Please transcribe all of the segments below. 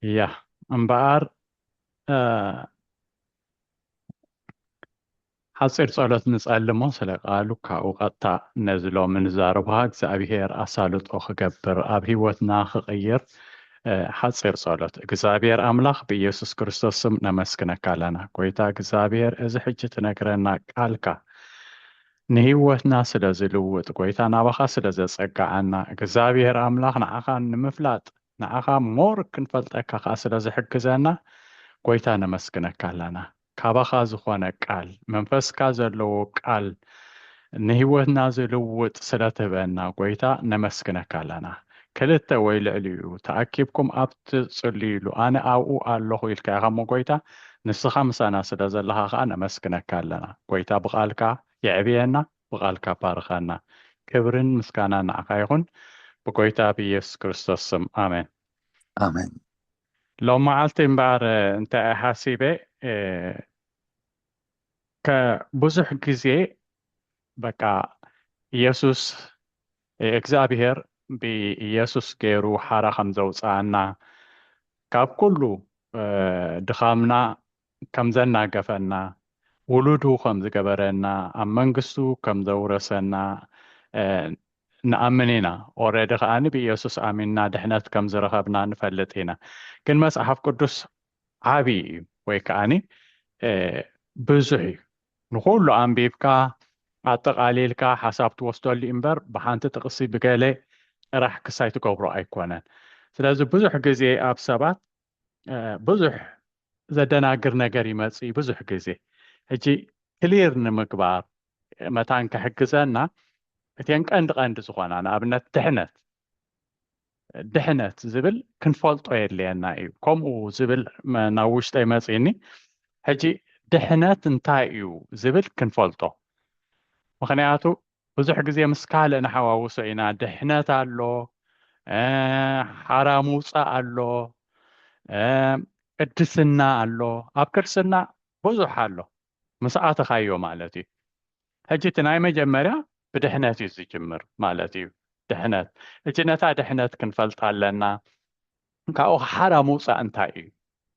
እያ እምበኣር፣ እ፣ ሓፂር ጸሎት ንጸሊ እሞ፣ ስለ ቃሉ ካብኡ ቀጥታ ነዚ ሎሚ ንዛረቦ እግዚኣብሄር ኣሳልጦ ክገብር፣ ኣብ ህይወትና ክቕይር፣ እ፣ ሓፂር ጸሎት። እግዚኣብሄር ኣምላኽ፣ ብኢየሱስ ክርስቶስ ስም ነመስግነካ ኣለና። ጎይታ እግዚኣብሄር፣ እዚ ሕጂ ትነግረና ቃልካ ንህይወትና ስለ ዝልውጥ፣ ጎይታ ናባኻ ስለ ዘጸግዓና፣ እግዚኣብሄር ኣምላኽ ንዓኻ ንምፍላጥ፣ ንዓኻ ሞር ክንፈልጠካ ከኣ ስለ ዝሕግዘና፣ ጎይታ ነመስግነካ ኣለና። ካባኻ ዝኾነ ቃል፣ መንፈስካ ዘለዎ ቃል፣ ንህይወትና ዝልውጥ ስለ ትህበና፣ ጎይታ ነመስግነካ ኣለና። ክልተ ወይ ልዕሊኡ ተኣኪብኩም ኣብ ትጽልይሉ፣ ኣነ ኣብኡ ኣለኹ ኢልካ ኢኻ እሞ፣ ጎይታ ንስኻ ምሳና ስለ ዘለኻ ከኣ ነመስግነካ ኣለና። ጎይታ ብቓልካ የዕብየና፣ ብቓልካ ባርኸና። ክብርን ምስጋናን ንዓኻ ይኹን፣ ብጎይታ ብኢየሱስ ክርስቶስ ስም፣ ኣሜን። ኣሜን። ሎም መዓልቲ እምበኣር፣ እ፣ እንታይ እየ ሓሲበ፣ እ፣ ከ-፣ ብዙሕ ግዜ በቃ ኢየሱስ፣ እ፣ እግዚኣብሄር ብኢየሱስ ገይሩ ሓራ ከም ዘውፅኣና፣ ካብ ኩሉ፣ እ፣ ድኻምና ከም ዘናገፈና፣ ውሉዱ ከም ዝገበረና፣ ኣብ መንግስቱ ከም ዘውረሰና፣ እ፣ ንኣምን ኢና። ኦረዲ ከኣ ብኢየሱስ ኣሚንና ድሕነት ከም ዝረኸብና ንፈልጥ ኢና። ግን መጽሓፍ ቅዱስ ዓቢ እዩ፣ ወይ ከኣኒ፣ እ፣ ብዙሕ እዩ። ንኹሉ ኣንቢብካ፣ ኣጠቓሊልካ ሓሳብ ትወስደሉ እምበር፣ ብሓንቲ ጥቕሲ ብገለ ጥራሕ ክሳይ ትገብሮ ኣይኮነን። ስለዚ ብዙሕ ግዜ ኣብ ሰባት፣ እ፣ ብዙሕ ዘደናግር ነገር ይመጽእ እዩ ብዙሕ ግዜ። ሕጂ ክሊር ንምግባር መታን ክሕግዘና፣ እተን ቀንዲ ቀንዲ ዝኾና፣ ንኣብነት ድሕነት፣ ድሕነት ዝብል ክንፈልጦ የድልየና እዩ። ከምኡ ዝብል መ-፣ ናብ ውሽጠይ መጺኒ። ሕጂ ድሕነት እንታይ እዩ ዝብል ክንፈልጦ። ምኽንያቱ ብዙሕ ግዜ ምስ ካልእ ንሓዋውሶ ኢና። ድሕነት ኣሎ፣ እ፣ ሓራ ምውጻእ ኣሎ፣ እ፣ ቅድስና ኣሎ። ኣብ ክርስትና ብዙሕ ኣሎ። ምስ ኣተኻዮ ማለት እዩ። ሕጂ እቲ ናይ መጀመርያ ብድሕነት እዩ ዝጅምር ማለት እዩ። ድሕነት። ሕጂ ነታ ድሕነት ክንፈልጣ ኣለና። ካብኡ ሓራ ምውጻእ እንታይ እዩ?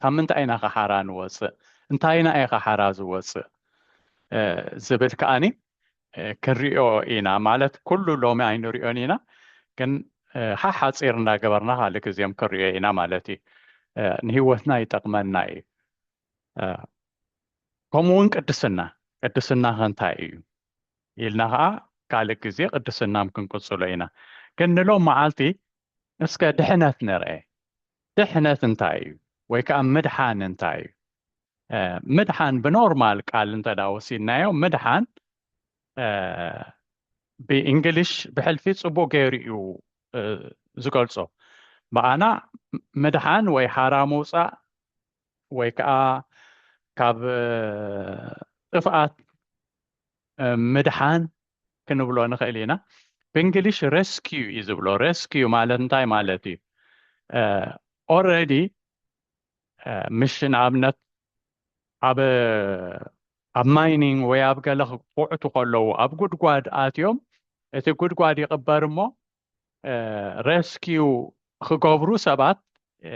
ካብ ምንታይ ኢና ከሓራ ንወጽእ? እንታይ ኢና እየ ከሓራ ዝወጽእ? እ፣ ዝብል ከኣኒ፣ እ፣ ክንሪኦ ኢና። ማለት ኩሉ ሎሚ ኣይንሪኦን ኢና፣ ግን፣ እ፣ ሓሓጺር እንዳገበርና ካልእ ግዜም ክንሪኦ ኢና ማለት እዩ። እ፣ ንህይወትና ይጠቕመና እዩ። እ፣ ከምኡ እውን ቅድስና፣ ቅድስና ከ እንታይ እዩ ኢልና ኸዓ ካልእ ግዜ ቅድስናም ክንቅጽሎ ኢና። ግን ንሎም መዓልቲ እስከ ድሕነት ንርአ። ድሕነት እንታይ እዩ? ወይ ከኣ ምድሓን እንታይ እዩ? እ፣ ምድሓን ብኖርማል ቃል እንተ ደኣ ወሲድናዮ፣ ምድሓን፣ እ፣ ብእንግሊሽ ብሕልፊ ጽቡቕ ገይሩ እዩ፣ እ፣ ዝገልጾ። ብኣና ምድሓን ወይ ሓራ ምውጻእ ወይ ከኣ ካብ፣ እ፣ ጥፍኣት፣ እ፣ ምድሓን ክንብሎ ንኽእል ኢና። ብእንግሊሽ ሬስኪዩ እዩ ዝብሎ። ሬስኪዩ ማለት እንታይ ማለት እዩ? እ፣ ኦልሬዲ፣ እ፣ ምሽ ንኣብነት ኣብ፣ ኣብ ማይኒንግ ወይ ኣብ ገለ ክኹዕቱ ከለዉ ኣብ ጉድጓድ ኣትዮም፣ እቲ ጉድጓድ ይቕበር እሞ፣ እ፣ ሬስኪዩ ክገብሩ ሰባት፣ እ፣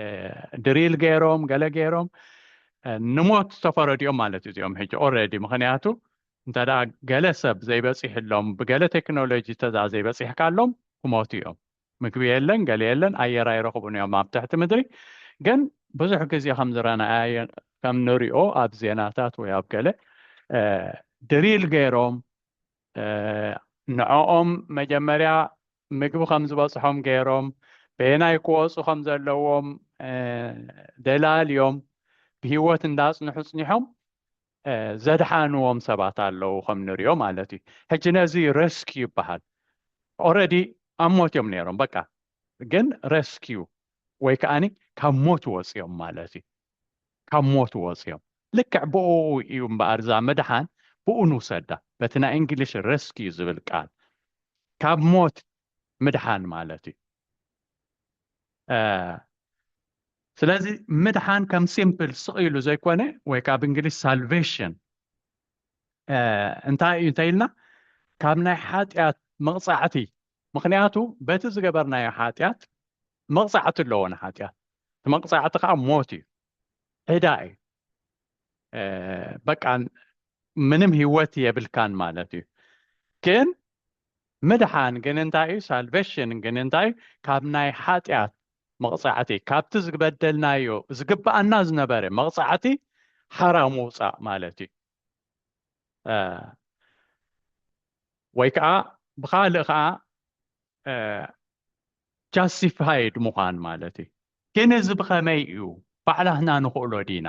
ድሪል ገይሮም፣ ገለ ገይሮም፣ እ፣ ንሞት ዝተፈረዱ እዮም ማለት እዩ እዚኦም ሕጂ ኦልሬዲ። ምኽንያቱ እንተ ደኣ ገለ ሰብ ዘይበጺሕሎም፣ ብገለ ቴክኖሎጂ እንተ ደኣ ዘይበጺሕካሎም፣ ክሞቱ እዮም። ምግቢ የለን፣ ገለ የለን፣ ኣየር ኣይረኽቡን እዮም ኣብ ትሕቲ ምድሪ። ግን ብዙሕ ግዜ ከም ዝረኣናዮ፣ ከም ንሪኦ ኣብ ዜናታት ወይ ኣብ ገለ፣ እ፣ ድሪል ገይሮም፣ እ፣ ንዕኦም መጀመርያ ምግቢ ከም ዝበጽሖም ገይሮም፣ በየናይ ክወጹ ከም ዘለዎም፣ እ፣ ደላልዮም፣ ብህይወት እንዳጽንሑ ጽኒሖም፣ እ፣ ዘድሓንዎም ሰባት ኣለዉ ከም ንሪኦ ማለት እዩ። ሕጂ ነዚ ረስኪዩ ይበሃል። ኦልሬዲ ኣብ ሞት እዮም ነይሮም፣ በቃ። ግን ረስኪዩ ወይ ከኣኒ ካብ ሞት ወጽዮም ማለት እዩ። ካብ ሞት ወጽዮም። ልክዕ ብኡ እዩ እምበኣር እዛ ምድሓን ብኡ ንውሰዳ። በቲ ናይ እንግሊሽ ረስኪዩ ዝብል ቃል ካብ ሞት ምድሓን ማለት እዩ። እ፣ ስለዚ ምድሓን ከም ሲምፕል ስቕ ኢሉ ዘይኮነ፣ ወይ ካብ እንግሊሽ ሳልቬሽን፣ እ፣ እንታይ እዩ እንተ ኢልና፣ ካብ ናይ ሓጢኣት መቕጻዕቲ። ምኽንያቱ በቲ ዝገበርናዮ ሓጢኣት መቕጻዕቲ ኣለዎ ንሓጢኣት። መቕፃዕቲ ከዓ ሞት እዩ። ዕዳ እዩ። በቃ ምንም ህይወት የብልካን ማለት እዩ። ግን ምድሓን ግን እንታይ እዩ? ሳልቬሽን ግን እንታይ እዩ? ካብ ናይ ሓጢኣት መቕፃዕቲ፣ ካብቲ ዝበደልናዮ ዝግብኣና ዝነበረ መቕፃዕቲ ሓራ ምውፃእ ማለት እዩ። ወይ ከዓ ብካልእ ከዓ ጃስቲፋይድ ምዃን ማለት እዩ። ግን እዚ ብኸመይ እዩ? ባዕላህና ንኽእሎ ዲና?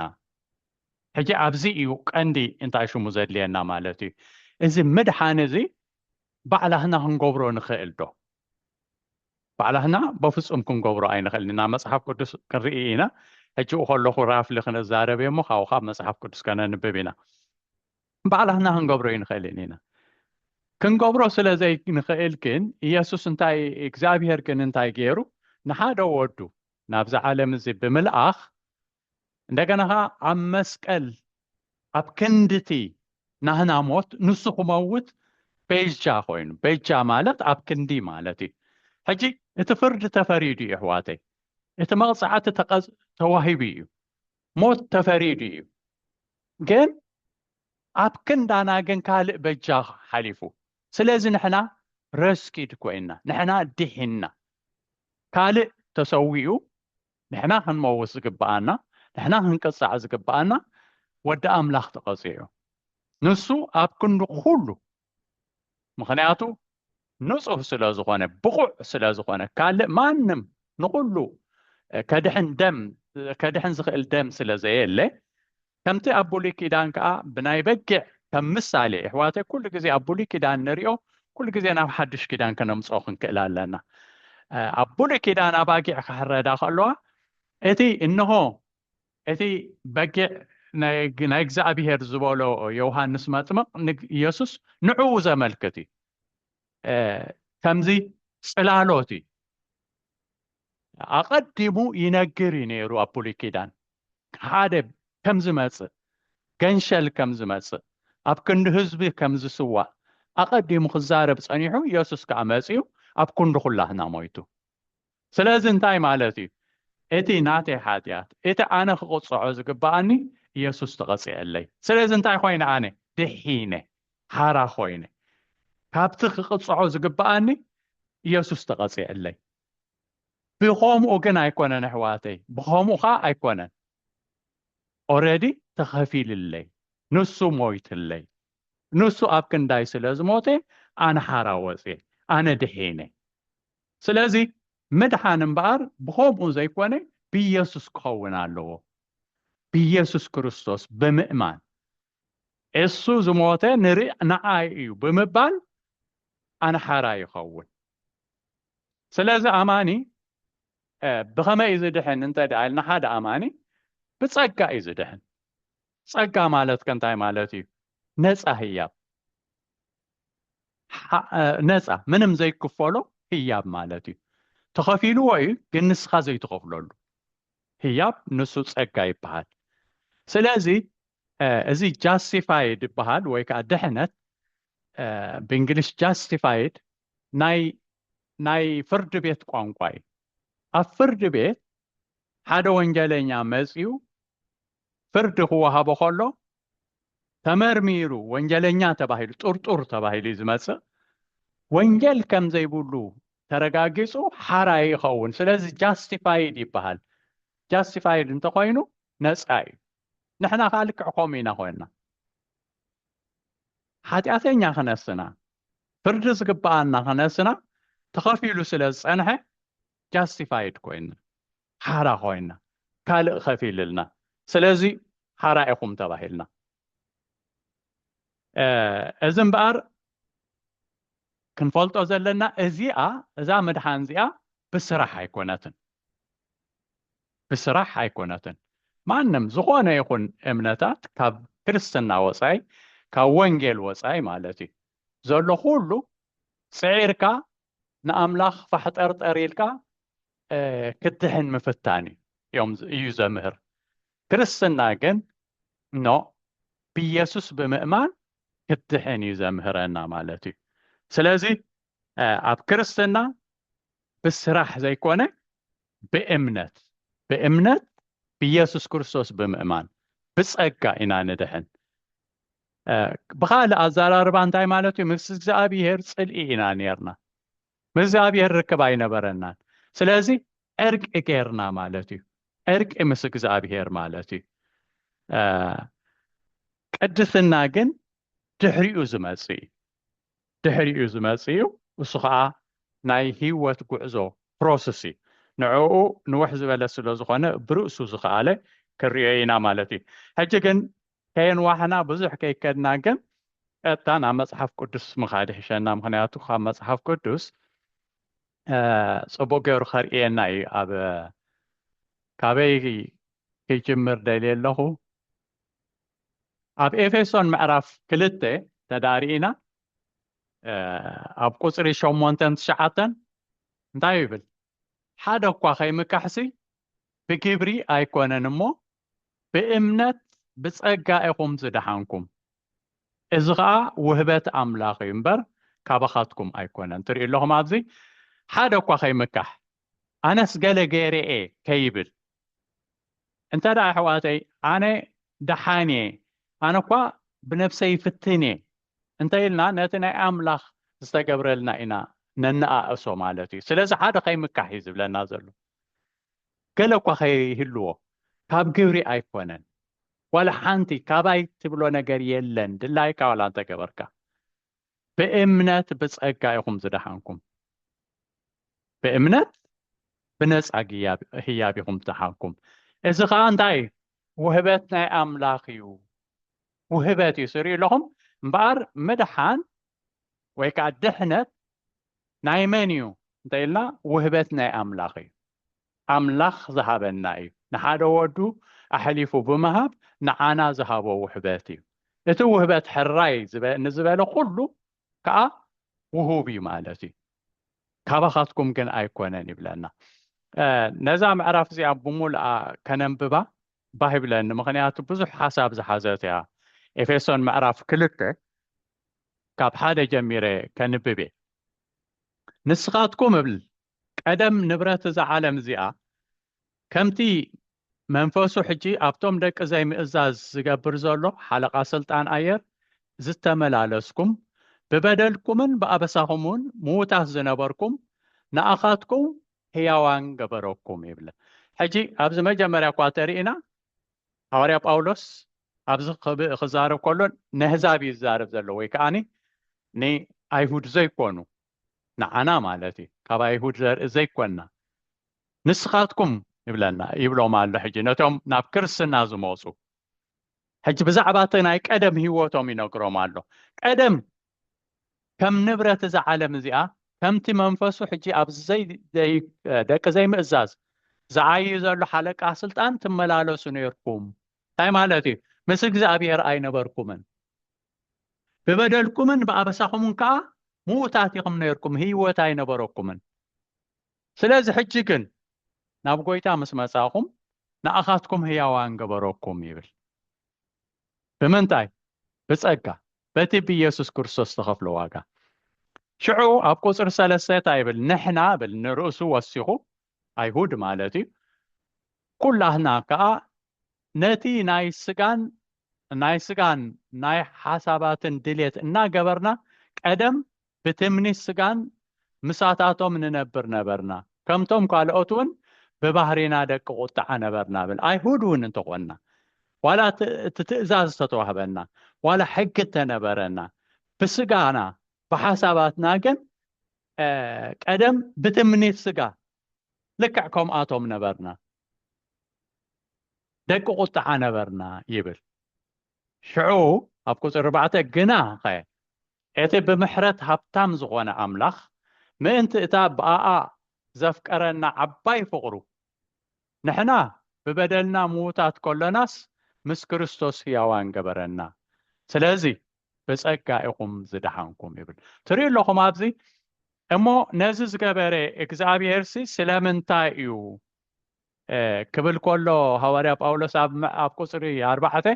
ሕጂ ኣብዚ እዩ ቀንዲ እንታይ ሽሙ ዘድልየና ማለት እዩ። እዚ ምድሓን እዚ ባዕላህና ክንገብሮ ንኽእል ዶ? ባዕላህና በፍጹም ክንገብሮ ኣይንኽእል ኢና። መጽሓፍ ቅዱስ ክንርኢ ኢና። ሕጂ ከለኹ ራፍሊ ክንዛረብ እሞ ካብኡ ካብ መጽሓፍ ቅዱስ ከነንብብ ኢና። ባዕላህና ክንገብሮ ይንኽእል ኢና። ክንገብሮ ስለ ዘይንኽእል ግን ኢየሱስ እንታይ እግዚኣብሔር ግን እንታይ ገይሩ ንሓደ ወዱ ናብዚ ዓለም እዚ ብምልኣኽ እንደገና ኸዓ ኣብ መስቀል ኣብ ክንድቲ ናህና ሞት ንሱ ክመውት ቤጃ ኮይኑ። ቤጃ ማለት ኣብ ክንዲ ማለት እዩ። ሕጂ እቲ ፍርዲ ተፈሪዱ እዩ ኣሕዋተይ። እቲ መቕፃዕቲ ተዋሂቡ እዩ። ሞት ተፈሪዱ እዩ። ግን ኣብ ክንዳና ግን ካልእ በጃ ሓሊፉ። ስለዚ ንሕና ረስኪድ ኮይና፣ ንሕና ድሒና። ካልእ ተሰዊኡ ንሕና ክንመውት ዝግብኣና፣ ንሕና ክንቅፃዕ ዝግብኣና ወዲ ኣምላኽ ተቐፂዑ። ንሱ ኣብ ክንዲ ኩሉ፣ ምኽንያቱ ንፁህ ስለ ዝኾነ፣ ብቑዕ ስለ ዝኾነ፣ ካልእ ማንም ንኹሉ ከድሕን ደም ከድሕን ዝኽእል ደም ስለ ዘየለ፣ ከምቲ ኣብ ብሉይ ኪዳን ከዓ ብናይ በጊዕ ከም ምሳሌ፣ ኣሕዋተይ፣ ኩሉ ግዜ ኣብ ብሉይ ኪዳን ንሪኦ፣ ኩሉ ግዜ ናብ ሓድሽ ኪዳን ከነምፅኦ ክንክእል ኣለና። ኣብ ብሉይ ኪዳን ኣባጊዕ ክሕረዳ ከለዋ እቲ እንሆ እቲ በጊዕ ናይ እግዚኣብሄር ዝበሎ ዮሃንስ መጥምቕ ንኢየሱስ ንዕኡ ዘመልክት እዩ። ከምዚ ፅላሎት እዩ። ኣቐዲሙ ይነግር እዩ ነይሩ ኣብ ብሉይ ኪዳን ሓደ ከም ዝመፅእ፣ ገንሸል ከም ዝመፅእ፣ ኣብ ክንዲ ህዝቢ ከም ዝስዋእ ኣቐዲሙ ክዛረብ ፀኒሑ፣ ኢየሱስ ከዓ መፂኡ ኣብ ክንዲ ኩላህና ሞይቱ። ስለዚ እንታይ ማለት እዩ? እቲ ናተይ ሓጢኣት፣ እቲ ኣነ ክቕፅዖ ዝግብኣኒ ኢየሱስ ተቐፂዐለይ። ስለዚ እንታይ ኮይነ? ኣነ ድሒነ፣ ሓራ ኮይነ። ካብቲ ክቕፅዖ ዝግብኣኒ ኢየሱስ ተቐፂዐለይ። ብኸምኡ ግን ኣይኮነን ኣሕዋተይ፣ ብኸምኡ ከዓ ኣይኮነን። ኦረዲ ተኸፊልለይ፣ ንሱ ሞይትለይ። ንሱ ኣብ ክንዳይ ስለ ዝሞተ ኣነ ሓራ ወፅየ፣ ኣነ ድሒነ። ስለዚ ምድሓን እምበኣር ብኸምኡ ዘይኮነ ብኢየሱስ ክኸውን ኣለዎ። ብኢየሱስ ክርስቶስ ብምእማን፣ እሱ ዝሞተ ንዓይ እዩ ብምባል ኣነ ሓራ ይኸውን። ስለዚ ኣማኒ ብኸመይ እዩ ዝድሕን እንተ ደኣ ኢልና፣ ሓደ ኣማኒ ብጸጋ እዩ ዝድሕን። ጸጋ ማለት ከ እንታይ ማለት እዩ? ነጻ ህያብ፣ ነጻ፣ ምንም ዘይክፈሎ ህያብ ማለት እዩ። ተኸፊልዎ እዩ፣ ግን ንስኻ ዘይትኸፍለሉ ህያብ፣ ንሱ ጸጋ ይበሃል። ስለዚ እዚ ጃስቲፋይድ ይበሃል፣ ወይ ከዓ ድሕነት ብእንግሊሽ ጃስቲፋይድ ናይ ናይ ፍርዲ ቤት ቋንቋ እዩ። ኣብ ፍርዲ ቤት ሓደ ወንጀለኛ መፂኡ ፍርዲ ክወሃቦ ከሎ ተመርሚሩ ወንጀለኛ ተባሂሉ ጥርጡር ተባሂሉ እዩ ዝመፅእ። ወንጀል ከም ዘይብሉ ተረጋጊፁ ሓራይ ይኸውን። ስለዚ ጃስቲፋይድ ይበሃል። ጃስቲፋይድ እንተኮይኑ ነፃ እዩ። ንሕና ከዓ ልክዕ ከምኡ ኢና ኮይንና። ሓጢኣተኛ ክነስና፣ ፍርዲ ዝግብኣና ክነስና ተኸፊሉ ስለ ዝፀንሐ ጃስቲፋይድ ኮይንና፣ ሓራ ኮይንና፣ ካልእ ከፊልልና። ስለዚ ሓራ ኢኹም ተባሂልና። እዚ እምበኣር ክንፈልጦ ዘለና እዚኣ፣ እዛ ምድሓን እዚኣ ብስራሕ ኣይኮነትን፣ ብስራሕ ኣይኮነትን። ማንም ዝኾነ ይኹን እምነታት ካብ ክርስትና ወፃኢ፣ ካብ ወንጌል ወፃኢ ማለት እዩ ዘሎ ኩሉ ፅዒርካ ንኣምላኽ ፋሕጠርጠር ኢልካ ክትድሕን ምፍታን እዩ እዮም እዩ ዘምህር። ክርስትና ግን ኖ ብኢየሱስ ብምእማን ክትድሕን እዩ ዘምህረና ማለት እዩ። ስለዚ ኣብ ክርስትና ብስራሕ ዘይኮነ ብእምነት ብእምነት ብኢየሱስ ክርስቶስ ብምእማን ብጸጋ ኢና ንድሕን። ብኻልእ ኣዘራርባ እንታይ ማለት እዩ? ምስ እግዚኣብሔር ጽልኢ ኢና ነርና። ምስ እግዚኣብሔር ርክብ ኣይነበረናን። ስለዚ ዕርቂ ጌርና ማለት እዩ። ዕርቂ ምስ እግዚኣብሔር ማለት እዩ። ቅድስና ግን ድሕሪኡ ዝመጽእ እዩ። ድሕሪኡ ዝመጽእ እዩ። እሱ ኸዓ ናይ ህይወት ጉዕዞ ፕሮሰስ እዩ። ንዕኡ ንውሕ ዝበለ ስለ ዝኾነ ብርእሱ ዝኸኣለ ክርእዮ ኢና ማለት እዩ። ሕጂ ግን ከየንዋሕና ብዙሕ ከይከድና ግን ቀጥታ ናብ መጽሓፍ ቅዱስ ምኻድ ይሕሸና። ምኽንያቱ ካብ መጽሓፍ ቅዱስ ጽቡቅ ገይሩ ከርእየና እዩ። ኣብ ካበይ ክጅምር ደልየ ኣለኹ? ኣብ ኤፌሶን ምዕራፍ ክልተ ተዳሪእና ኣብ ቁፅሪ ሸሞንተን ትሽዓተን እንታይ ይብል? ሓደ እኳ ከይምካሕሲ ብግብሪ ኣይኮነን እሞ ብእምነት ብጸጋ ኢኹም ዝደሓንኩም። እዚ ኸኣ ውህበት ኣምላኽ እዩ እምበር ካባኻትኩም ኣይኮነን። ትርኢ ኣለኹም ኣብዚ ሓደ እኳ ከይምካሕ ኣነስ ገለ ገይረ እየ ከይብል እንተ ደኣ ኣሕዋተይ ኣነ ደሓን እየ ኣነ እኳ ብነብሰይ ይፍትን እየ እንተ ኢልና ነቲ ናይ ኣምላኽ ዝተገብረልና ኢና ነነኣእሶ ማለት እዩ። ስለዚ ሓደ ከይምካሕ እዩ ዝብለና ዘሎ። ገለ እኳ ከይህልዎ ካብ ግብሪ ኣይኮነን። ዋላ ሓንቲ ካባይ ትብሎ ነገር የለን። ድላይካ ዋላ እንተገበርካ ብእምነት ብጸጋ ኢኹም ዝደሓንኩም። ብእምነት ብነጻ ህያብ ኢኹም ዝደሓንኩም። እዚ ኸዓ እንታይ ውህበት ናይ ኣምላኽ እዩ። ውህበት እዩ ስሪኡ ኣለኹም እምበኣር ምድሓን ወይ ከዓ ድሕነት ናይ መን እዩ እንተ ኢልና ውህበት ናይ ኣምላኽ እዩ። ኣምላኽ ዝሃበና እዩ። ንሓደ ወዱ ኣሕሊፉ ብምሃብ ንዓና ዝሃቦ ውህበት እዩ። እቲ ውህበት ሕራይ ንዝበለ ኩሉ ከዓ ውሁብ እዩ ማለት እዩ። ካባኻትኩም ግን ኣይኮነን ይብለና። ነዛ ምዕራፍ እዚኣ ብሙልኣ ከነንብባ ባህ ይብለኒ፣ ምኽንያቱ ብዙሕ ሓሳብ ዝሓዘት እያ። ኤፌሶን ምዕራፍ ክልተ ካብ ሓደ ጀሚረ ከንብብ እየ። ንስኻትኩም እብል ቀደም ንብረት እዛ ዓለም እዚኣ ከምቲ መንፈሱ ሕጂ ኣብቶም ደቂ ዘይምእዛዝ ዝገብር ዘሎ ሓለቓ ስልጣን ኣየር ዝተመላለስኩም ብበደልኩምን ብኣበሳኹምን ምዉታት ዝነበርኩም ንኣኻትኩም ህያዋን ገበረኩም ይብል። ሕጂ ኣብዚ መጀመርያ እኳ ተሪእና ሃዋርያ ጳውሎስ ኣብዚ ክዛረብ ከሎ ነህዛብ እዩ ዝዛረብ ዘሎ ወይ ከዓኒ ንኣይሁድ ዘይኮኑ ንዓና ማለት እዩ ካብ ኣይሁድ ዘርኢ ዘይኮንና ንስኻትኩም ይብለና ይብሎም ኣሎ ሕጂ ነቶም ናብ ክርስትና ዝመፁ ሕጂ ብዛዕባ እቲ ናይ ቀደም ህይወቶም ይነግሮም ኣሎ ቀደም ከም ንብረት እዛ ዓለም እዚኣ ከምቲ መንፈሱ ሕጂ ኣብዚ ደቂ ዘይምእዛዝ ዝዓዩ ዘሎ ሓለቃ ስልጣን ትመላለሱ ነርኩም እንታይ ማለት እዩ ምስ እግዚኣብሔር ኣይነበርኩምን ብበደልኩምን ብኣበሳኹምን ከዓ ምዉታት ኢኹም ነርኩም ህይወት ኣይነበረኩምን ስለዚ ሕጂ ግን ናብ ጎይታ ምስ መጻኹም ንኣኻትኩም ህያዋን ገበረኩም ይብል ብምንታይ ብጸጋ በቲ ብኢየሱስ ክርስቶስ ዝተኸፍለ ዋጋ ሽዑ ኣብ ቁፅሪ ሰለስተ እንታይ ይብል ንሕና ብል ንርእሱ ወሲኹ ኣይሁድ ማለት እዩ ኩላህና ከዓ ነቲ ናይ ስጋን ናይ ስጋን ናይ ሓሳባትን ድሌት እናገበርና ቀደም ብትምኒት ስጋን ምሳታቶም ንነብር ነበርና ከምቶም ካልኦት እውን ብባህሪና ደቂ ቁጣዓ ነበርና ብል ኣይሁድ እውን እንተኾንና ዋላ እቲ ትእዛዝ ዝተተዋህበና ዋላ ሕጊ እተነበረና ብስጋና ብሓሳባትና ግን ቀደም ብትምኒት ስጋ ልክዕ ከምኣቶም ነበርና ደቂ ቁጣዓ ነበርና ይብል ሽዑ ኣብ ቁፅሪ ርባዕተ ግና ኸ እቲ ብምሕረት ሃብታም ዝኾነ ኣምላኽ ምእንቲ እታ ብኣኣ ዘፍቀረና ዓባይ ፍቕሩ ንሕና ብበደልና ምዉታት ከሎናስ ምስ ክርስቶስ ህያዋን ገበረና ስለዚ ብጸጋ ኢኹም ዝደሓንኩም ይብል ትሪኡ ኣለኹም ኣብዚ እሞ ነዚ ዝገበረ እግዚኣብሔር ሲ ስለምንታይ እዩ ክብል ከሎ ሃዋርያ ጳውሎስ ኣብ ቁፅሪ ኣርባዕተ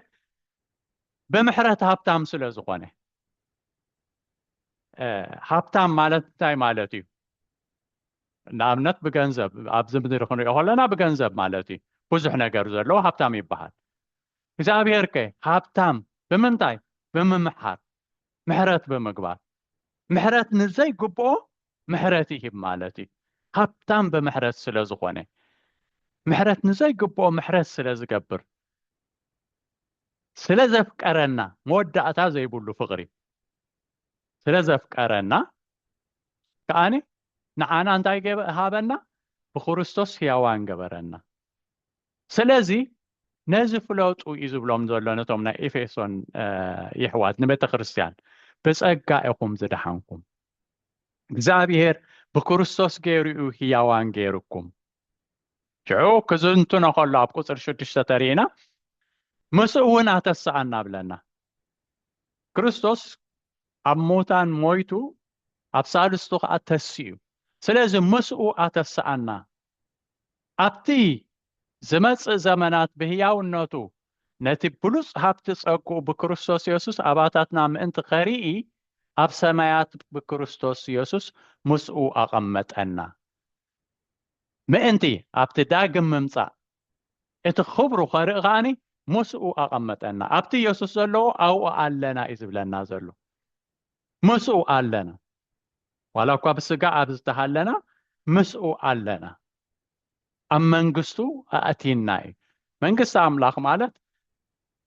ብምሕረት ሃብታም ስለ ዝኾነ ሃብታም ማለት እንታይ ማለት እዩ ንኣብነት ብገንዘብ ኣብዚ ምድሪ ክንሪኦ ከለና ብገንዘብ ማለት እዩ። ብዙሕ ነገር ዘለዎ ሃብታም ይበሃል። እግዚኣብሔር ከ ሃብታም ብምንታይ? ብምምሓር፣ ምሕረት ብምግባር። ምሕረት ንዘይግብኦ ምሕረት ይህብ ማለት እዩ። ሃብታም ብምሕረት ስለ ዝኾነ፣ ምሕረት ንዘይግብኦ ምሕረት ስለ ዝገብር፣ ስለ ዘፍቀረና፣ መወዳእታ ዘይብሉ ፍቕሪ ስለ ዘፍቀረና ከኣኒ ንዓና እንታይ ገበ-፣ ሃበና? ብክርስቶስ ህያዋን ገበረና። ስለዚ ነዚ ፍለጡ እዩ ዝብሎም ዘሎ ነቶም ናይ ኤፌሶን፣ እ፣ ይሕዋት ንቤተ ክርስቲያን። ብጸጋ ኢኹም ዝደሓንኩም። እግዚኣብሔር ብክርስቶስ ገይሩ እዩ ህያዋን ገይሩኩም። ሽዑ ክዝንትኖ ከሎ ኣብ ቁጽሪ ሽዱሽተ ተሪእና፣ ምስኡ እውን ኣተስኣና ብለና። ክርስቶስ ኣብ ሙታን ሞይቱ ኣብ ሳልስቱ ከኣ ተሲኡ። ስለዚ ምስኡ ኣተስኣና። ኣብቲ ዝመጽእ ዘመናት ብህያውነቱ ነቲ ብሉጽ ሃብቲ ጸግኡ ብክርስቶስ የሱስ ኣባታትና ምእንቲ ከርኢ ኣብ ሰማያት ብክርስቶስ የሱስ ምስኡ ኣቐመጠና። ምእንቲ ኣብቲ ዳግም ምምጻእ እቲ ክብሩ ከርኢ ከኣኒ ምስኡ ኣቐመጠና። ኣብቲ የሱስ ዘለዎ ኣብኡ ኣለና እዩ ዝብለና ዘሎ። ምስኡ ኣለና። ዋላ እኳ ብስጋ ኣብ ዝተሃለና ምስኡ ኣለና። ኣብ መንግስቱ ኣእቲና እዩ። መንግስቲ ኣምላኽ ማለት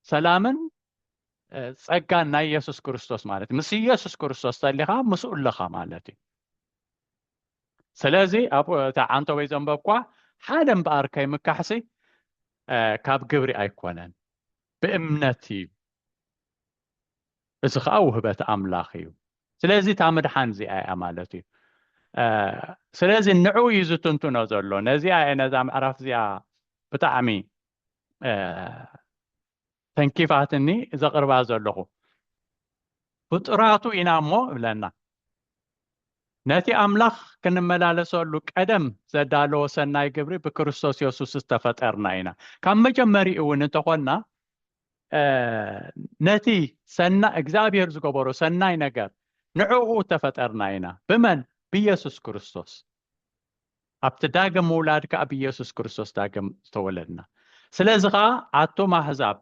ሰላምን፣ እ፣ ጸጋን ናይ የሱስ ክርስቶስ ማለት እዩ። ምስ የሱስ ክርስቶስ ተሊኻ ምስኡ ኣለኻ ማለት እዩ። ስለዚ ኣብ እታ ዓንተወይ ዘንበብኳ ሓደ እምበኣር ከይምካሕሲ፣ እ፣ ካብ ግብሪ ኣይኮነን፣ ብእምነት እዩ። እዚ ኸኣ ውህበት ኣምላኽ እዩ። ስለዚ እታ ምድሓን እዚኣ እያ ማለት እዩ። እ፣ ስለዚ ንዕኡ እዩ ዝትንትኖ ዘሎ። ነዚኣ እየ፣ ነዛ ምዕራፍ እዚኣ ብጣዕሚ፣ እ፣ ተንኪፋትኒ ዘቕርባ ዘለኹ። ፍጡራቱ ኢና እሞ እብለና። ነቲ ኣምላኽ ክንመላለሰሉ ቀደም ዘዳለዎ ሰናይ ግብሪ ብክርስቶስ የሱስ ዝተፈጠርና ኢና። ካብ መጀመሪኡ እውን እንተኾንና፣ እ፣ ነቲ ሰና-፣ እግዚኣብሔር ዝገበሮ ሰናይ ነገር ንዕኡ ተፈጠርና ኢና። ብመን? ብየሱስ ክርስቶስ። ኣብቲ ዳግም ምውላድ ከኣ ብየሱስ ክርስቶስ ዳግም ዝተወለድና። ስለዚ ኸኣ ኣቱም ኣህዛብ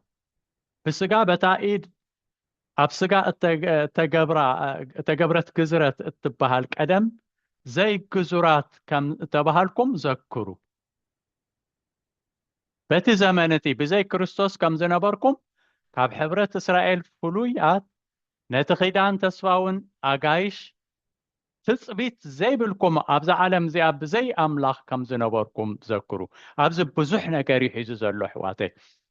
ብስጋ በታ ኢድ ኣብ ስጋ እተ-፣ እተገብራ-፣ እተገብረት ግዝረት እትበሃል ቀደም ዘይግዙራት ከም እተባሃልኩም ዘክሩ። በቲ ዘመን እቲ ብዘይ ክርስቶስ ከም ዝነበርኩም፣ ካብ ሕብረት እስራኤል ፍሉያት፣ ነቲ ኺዳን ተስፋውን ኣጋይሽ ትጽቢት ዘይብልኩም፣ ኣብዛ ዓለም እዚኣ ብዘይ ኣምላኽ ከም ዝነበርኩም ዘክሩ። ኣብዚ ብዙሕ ነገር እዩ ሒዙ ዘሎ፣ ኣሕዋተይ።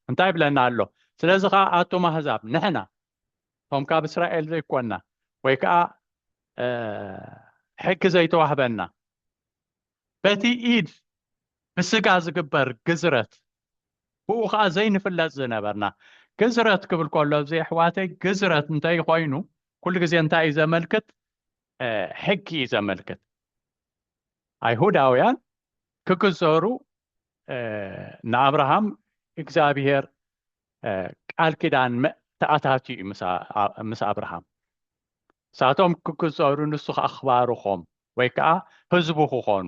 እንታይ ይብለና ኣሎ? ስለዚ ኸኣ ኣቱም ኣህዛብ፣ ንሕና፣ እቶም ካብ እስራኤል ዘይኮንና፣ ወይ ከኣ፣ እ፣ ሕጊ ዘይተዋህበና፣ በቲ ኢድ ብስጋ ዝግበር ግዝረት፣ ብኡ ኸኣ ዘይንፍለጥ ዝነበርና። ግዝረት ክብል ከሎ፣ እዚ ኣሕዋተይ፣ ግዝረት እንተይ ኮይኑ፣ ኩሉ ግዜ እንታይ እዩ ዘመልክት? እ፣ ሕጊ እዩ ዘመልክት። ኣይሁዳውያን ክግዘሩ፣ እ፣ ንኣብርሃም እግዚኣብሔር፣ እ፣ ቃል ኪዳን መ-፣ ተኣታትዩ እዩ ምስ ኣ-፣ ምስ ኣብርሃም። ንሳቶም ክግዘሩ፣ ንሱ ከኣ ክባርኾም ወይ ከኣ ህዝቡ ክኾኑ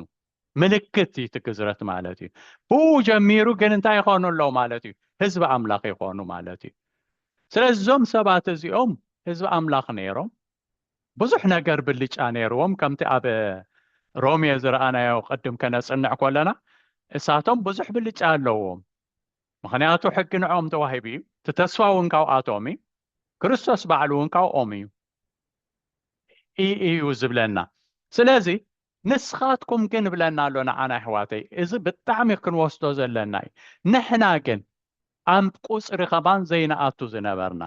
ምልክት እዩ እቲ ግዝረት ማለት እዩ። ብኡ ጀሚሩ ግን እንታይ ይኾኑ ኣለዉ ማለት እዩ? ህዝቢ ኣምላኽ ይኾኑ ማለት እዩ። ስለዚ እዞም ሰባት እዚኦም ህዝቢ ኣምላኽ ነይሮም። ብዙሕ ነገር ብልጫ ነይርዎም። ከምቲ ኣብ ሮሜ ዝረኣናዮ ቅድም ከነጽንዕ ከለና፣ እሳቶም ብዙሕ ብልጫ ኣለዎም። ምኽንያቱ ሕጊ ንዕኦም ተዋሂቡ እዩ። እቲ ተስፋ እውን ካብኣቶም እዩ። ክርስቶስ ባዕሉ እውን ካብኦም እዩ፣ እ-፣ እዩ ዝብለና። ስለዚ ንስኻትኩም ግን ብለና ኣሎ ንዓና ኣሕዋተይ። እዚ ብጣዕሚ ክንወስዶ ዘለና እዩ። ንሕና ግን ኣብ ቁጽሪ ከማን ዘይንኣቱ ዝነበርና።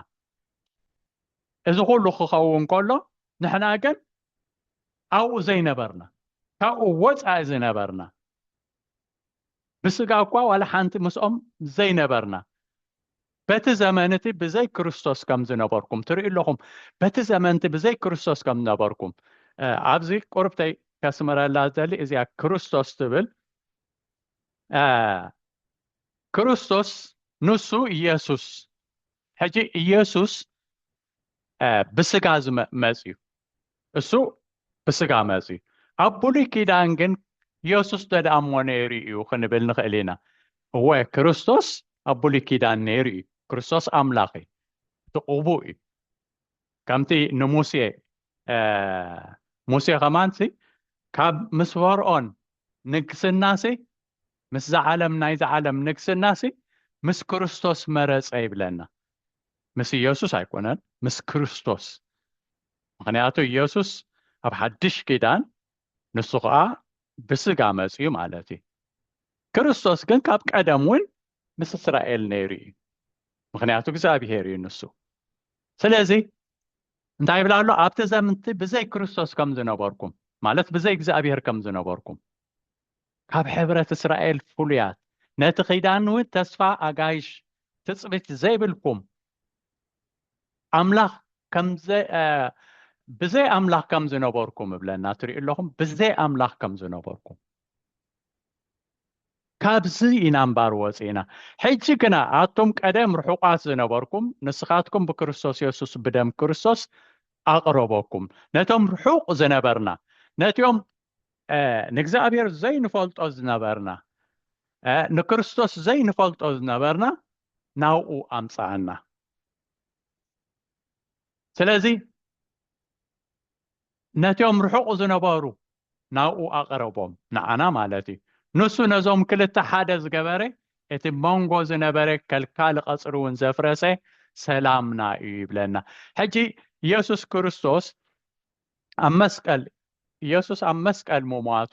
እዚ ኩሉ ክኸውን ከሎ ንሕና ግን ኣብኡ ዘይነበርና፣ ካብኡ ወጻኢ ዝነበርና፣ ብስጋ እኳ ዋላ ሓንቲ ምስኦም ዘይነበርና፣ በቲ ዘመን እቲ ብዘይ ክርስቶስ ከም ዝነበርኩም ትርእዩ ኣለኹም። በቲ ዘመን እቲ ብዘይ ክርስቶስ ከም ዝነበርኩም፣ እ፣ ኣብዚ ቁርብተይ ከስምረላ ዝደሊ እዚኣ ክርስቶስ ትብል፣ እ፣ ክርስቶስ ንሱ ኢየሱስ። ሕጂ ኢየሱስ፣ እ፣ ብስጋ ዝመ-፣ መጽዩ። እሱ ብስጋ መጽዩ። ኣብ ብሉይ ኪዳን ግን ኢየሱስ ዶ ደኣ እሞ ነይሩ እዩ ክንብል ንኽእል ኢና። እወ፣ ክርስቶስ ኣብ ብሉይ ኪዳን ነይሩ እዩ። ክርስቶስ ኣምላኽ እዩ። እቲ ቅቡእ እዩ። ከምቲ ንሙሴ፣ እ፣ ሙሴ ከማንሲ ካብ ምስ ፈርዖን ንግስናሲ፣ ምስዛ ዓለም፣ ናይዛ ዓለም ንግስናሲ ምስ ክርስቶስ መረጸ ይብለና። ምስ ኢየሱስ ኣይኮነን፣ ምስ ክርስቶስ። ምኽንያቱ ኢየሱስ ኣብ ሓድሽ ኪዳን ንሱ ኸኣ ብስጋ መጺኡ ማለት እዩ። ክርስቶስ ግን ካብ ቀደም እውን ምስ እስራኤል ነይሩ እዩ። ምኽንያቱ እግዚኣብሄር እዩ ንሱ። ስለዚ እንታይ ይብላ ኣሎ? ኣብቲ ዘምንቲ ብዘይ ክርስቶስ ከም ዝነበርኩም፣ ማለት ብዘይ እግዚኣብሄር ከም ዝነበርኩም፣ ካብ ሕብረት እስራኤል ፍሉያት፣ ነቲ ኪዳን እውን ተስፋ ኣጋይሽ ትጽቢት ዘይብልኩም፣ ኣምላኽ ከም ዘ-፣ እ፣ ብዘይ ኣምላኽ ከም ዝነበርኩም እብለና። ትሪኡ ኣለኹም፣ ብዘይ ኣምላኽ ከም ዝነበርኩም። ካብዚ ኢና እምባር ወፂእና። ሕጂ ግና ኣቱም ቀደም ርሑቓት ዝነበርኩም፣ ንስኻትኩም ብክርስቶስ የሱስ ብደም ክርስቶስ ኣቕረበኩም። ነቶም ርሑቕ ዝነበርና፣ ነቲኦም፣ እ፣ ንእግዚኣብሔር ዘይንፈልጦ ዝነበርና፣ እ፣ ንክርስቶስ ዘይንፈልጦ ዝነበርና፣ ናብኡ ኣምፀኣና። ስለዚ ነቲኦም ርሑቕ ዝነበሩ ናብኡ ኣቕረቦም፣ ንዓና ማለት እዩ። ንሱ ነዞም ክልተ ሓደ ዝገበረ፣ እቲ መንጎ ዝነበረ ከልካሊ ቀጽሪ እውን ዘፍረሰ ሰላምና እዩ ይብለና። ሕጂ ኢየሱስ ክርስቶስ ኣብ መስቀል፣ ኢየሱስ ኣብ መስቀል ምሟቱ